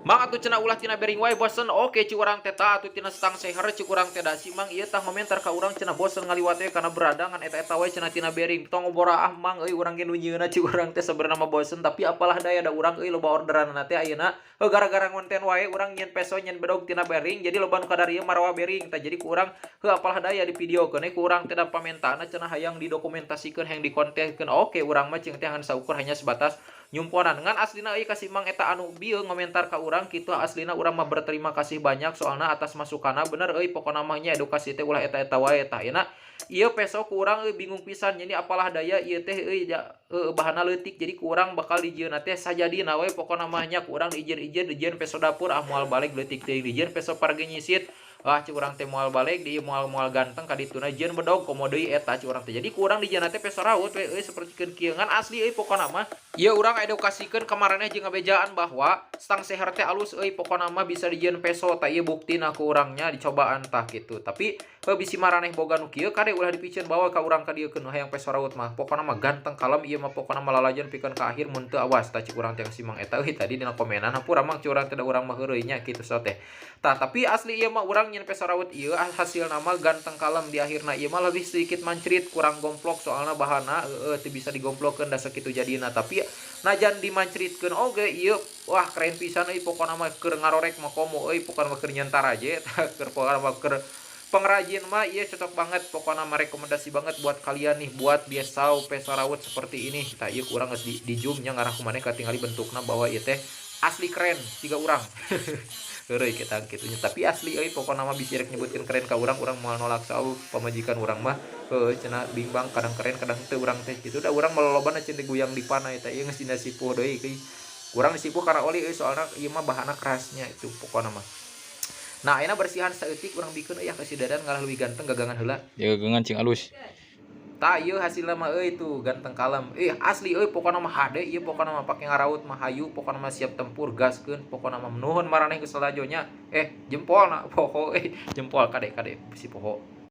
Mang, atuh cenah ulah tina bering wae, bosen. Oke, cik urang teh, tah atuh tina stang seher cik urang teh. Da si Mang ieu tah ngomentar ka urang cenah bosen ngaliwat teh kana beradangan eta-eta wae cenah tina bering. Tong ngoboraah, Mang, euy, urang ge nu nyieunna. Cik urang teh sebenarnya mah bosen, tapi apalah daya, da urang euy loba orderanna teh ayeuna. Heuh, gara-gara ngonten wae urang nyieun peso, nyieun bedog tina bering, jadi loba nu kadarieu marawa bering tah. Jadi ku urang heuh, apalah daya, di videokeun ku urang teh, da pamentaanna cenah hayang didokumentasikeun, hayang dikontenkeun. Oke, urang mah cing teh ngan saukur hanya sebatas nyumponan. Ngan aslina euy, ka si Mang eta anu bieu ngomentar ka urang kitu, aslina urang mah berterima kasih banyak soalna atas masukanna. Bener euy, pokona mah nya edukasi teh ulah eta-eta wae. Tah, ayeuna ieu peso ku urang euy bingung pisan. Jadi apalah daya, ieu teh euy bahanna leutik, jadi ku urang bakal dijieunna teh sajadina we. Pokona mah nya ku urang diijin-ijin dijieun peso dapur, ah, moal balik, leutik teuing. Dijieun peso pargi nyisit, ah, cik urang teh moal balik di moal moal ganteng kadituna. Jieun bedog komo deui eta cik urang teh. Jadi ku urang dijieunna teh peso raut we euy, sapertikeun kieu. Ngan asli euy, pokona mah ieu urang edukasikeun kamaraneh jeung ngabejaan bahwa stang seher teh alus euy, pokona mah bisa dijieun peso. Tah, ieu buktina ku urangnya dicobaan tah kitu. Tapi heuh, bisi maraneh boga nu kieu, kade ulah dipiceun bawa ka urang ka dieu keun. Hayang peso raut mah pokona mah ganteng kalem ieu mah, pokona mah lalajon pikeun ka akhir. Mun teu, awas. Tah, cik urang teh si Mang eta euy tadi dina komenan. Hampura, Mang, cik urang teh, da urang mah heureuy nya kitu so teh. Tah, tapi asli ieu mah urang nyieun peso raut ieu hasilna mah ganteng kalem di akhirna. Ieu mah lebih sedikit mancrit, kurang gomplok, soalna bahanna heueuh teu bisa digomplokeun, da sakitu jadina. Tapi najan dimancritkeun oge ieu, wah, keren pisan euy. Pokona mah keur ngarorek mah komo euy, pokona mah keur nyieun taraje, keur pokona mah keur pengrajin mah ieu cocok banget. Pokona mah rekomendasi banget buat kalian nih, buat biasa peso raut seperti ini. Tah, ieu kurang geus di zoom nya, ngarah ku maneh katingali bentukna bahwa ieu teh asli keren siga urang. Heureuy kita kitu nya, tapi asli euy, pokona mah bisi rek nyebutkeun keren ka urang, urang moal nolak. Saur pamajikan urang mah, heueuh cenah, bimbang, kadang keren kadang teu urang teh kitu. Da urang mah lolobana cen diguyang di panah eta. Ieu geus dina sipuh deui euy, kurang disipuh karena oli euy, soalna ieu mah bahanna kerasnya itu pokona mah. Nah, ayeuna bersihan saeutik urang bikeun euy ka si Dadan ngalah leuwih ganteng gagangan heula. Ya, gagangan cing alus. Tah, ieu hasilna mah euy, tuh ganteng kalem. Ih, asli euy, pokona mah hade ieu, pokona mah pake ngaraut mah hayu, pokona mah siap tempur, gaskeun pokona mah. Nuhun maraneh geus lalajo nya. Eh, jempolna poho euy, jempol kade kade si poho.